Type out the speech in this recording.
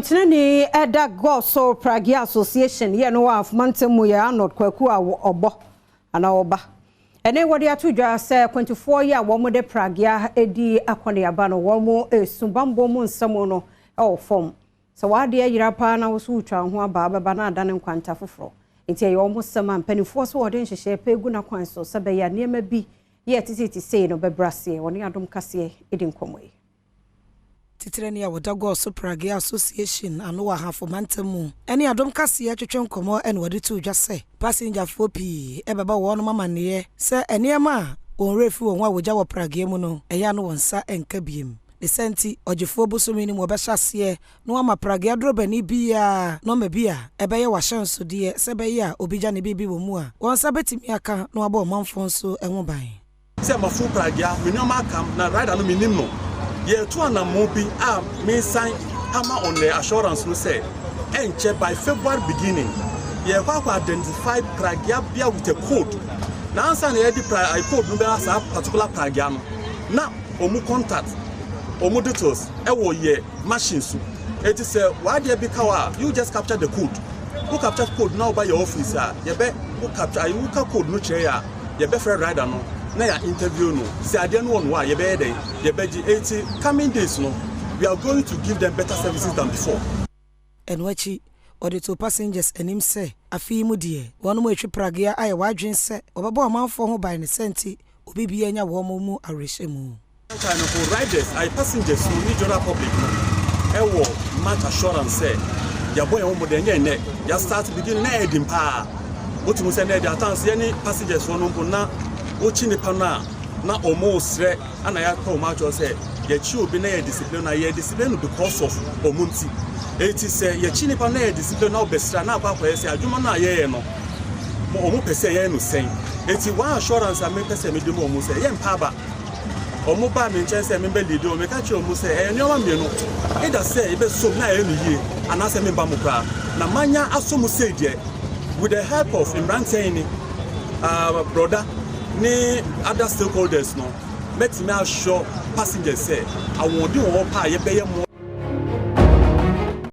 Kwankyerɛni ɛda Goaso Pragya Association yɛ no wɔ Afomantam mu yɛ Arnold Kwaku a ɔbɔ anaa ɔba. Ɛne wɔde ato dwa sɛ kwantufoɔ yi a wɔn de pragya di akɔneaba no, wɔn esu bambɔ mu nsɛm no ɛwɔ fam. Sɛ wɔadeɛ yera paa na wɔso wotwa ho aba abɛba na adane nkwanta foforɔ. Nti ɛyɛ wɔn sɛm a mpanimfoɔ so wɔde nhyehyɛ pɛ gu n'akwan so sɛ bɛyɛ nneɛma bi yɛ tititi sei no bɛbrɛ aseɛ. Wɔne Adom Kaseɛ di nkɔmmɔ yi. Titirani a wɔda Goaso Pragya Association ano wɔ Ahafo mantam mu ne Adom Kaseɛ twetwe nkɔmmɔ ɛna wɔde to dwa sɛ pasengyafoɔ pii ɛbɛba wɔnom amanneɛ sɛ nneɛma a wɔn werɛ fi wɔn ho a wɔgya wɔ pragea mu no, ɛyɛ ano wɔn nsa nka biem. Ne sɛ nti, ɔgyefoɔ bosome no mu wɔbɛhyɛ aseɛ na wɔama pragea dorobani biara nɔma bi a ɛbɛyɛ w'ahyɛnsodeɛ, sɛ ɛbɛyɛ a obi gya ne biribi wɔ mu a, wɔn nsa bɛtumi aka na wɔabɔ ɔmanfoɔ nso ho ban. Sɛ mafo pragea, me nneɛma akam na rider no menim no, yɛto anammɔn bi a mesan ama on the assurance no sɛ ɛnkyɛ, by February beginning, yɛkɔ akɔ identify pragea bia with a code, na ansa na yɛde pra code no bɛma saa particular pragea no, na ɔmu contact, ɔmu details ɛwɔ yɛ machine so. Eti sɛ wadeɛ bi ka wa a, you just capture the code. Wo capture code na woba yɛ office a, yɛbɛ wo capture ayi, wo ka code no kyerɛ yɛ a, yɛbɛfrɛ rider no na yɛ interview no. Sɛ adeɛ no wɔ no a, yɛbɛyɛ dɛn, yɛbɛgye. Eti coming days no, we are going to give them better services than before. Ɛno akyi, wɔde to passengers anim sɛ afei mu deɛ, wɔn mu etwi pragea ayɛ wɔadwen sɛ wɔbɛbɔ ɔmanfoɔ ho ban, ne sɛ nti obi biara nya wɔn mu awerɛhyɛ mu. Time no for riders ayi, passengers no ne general public no ɛwɔ much assurance sɛ yɛabɔ yɛn ho mmɔden. Ɛnyɛ nnɛ yɛ start begin na ɛyɛ den paa. Wotumi sɛ na ɛde atans yɛ ne passengers foɔ no mpo na wokyi nipa no a na ɔmo srɛ ana yɛakɔ ɔmo akyerɛ sɛ yɛkyi obi na yɛ discipline na yɛ discipline no because of ɔmo. Nti eti sɛ yɛkyi nipa na yɛ discipline na ɔbɛsra na akɔ akɔyɛ sɛ adwuma no a yɛyɛ no, ɔmo pɛ sɛ yɛyɛ no sɛn. Eti one assurance a mepɛ sɛ mede mu ɔmo sɛ yɛ mpa aba, ɔmo baa me nkyɛn sɛ membɛ lead ɔmo, meka kyerɛ ɔmo sɛ ɛyɛ nneɛma mmienu: ɛda sɛ yɛbɛsom na ɛyɛ no yie anaasɛ memba mo koraa na manya aso mu sei deɛ, with the help of mmeranteɛ yi ne broda ne other stakeholders no, mɛtumi assure passengers sɛ ahoɔden wɔ hɔ pa a yɛbɛyɛ mo.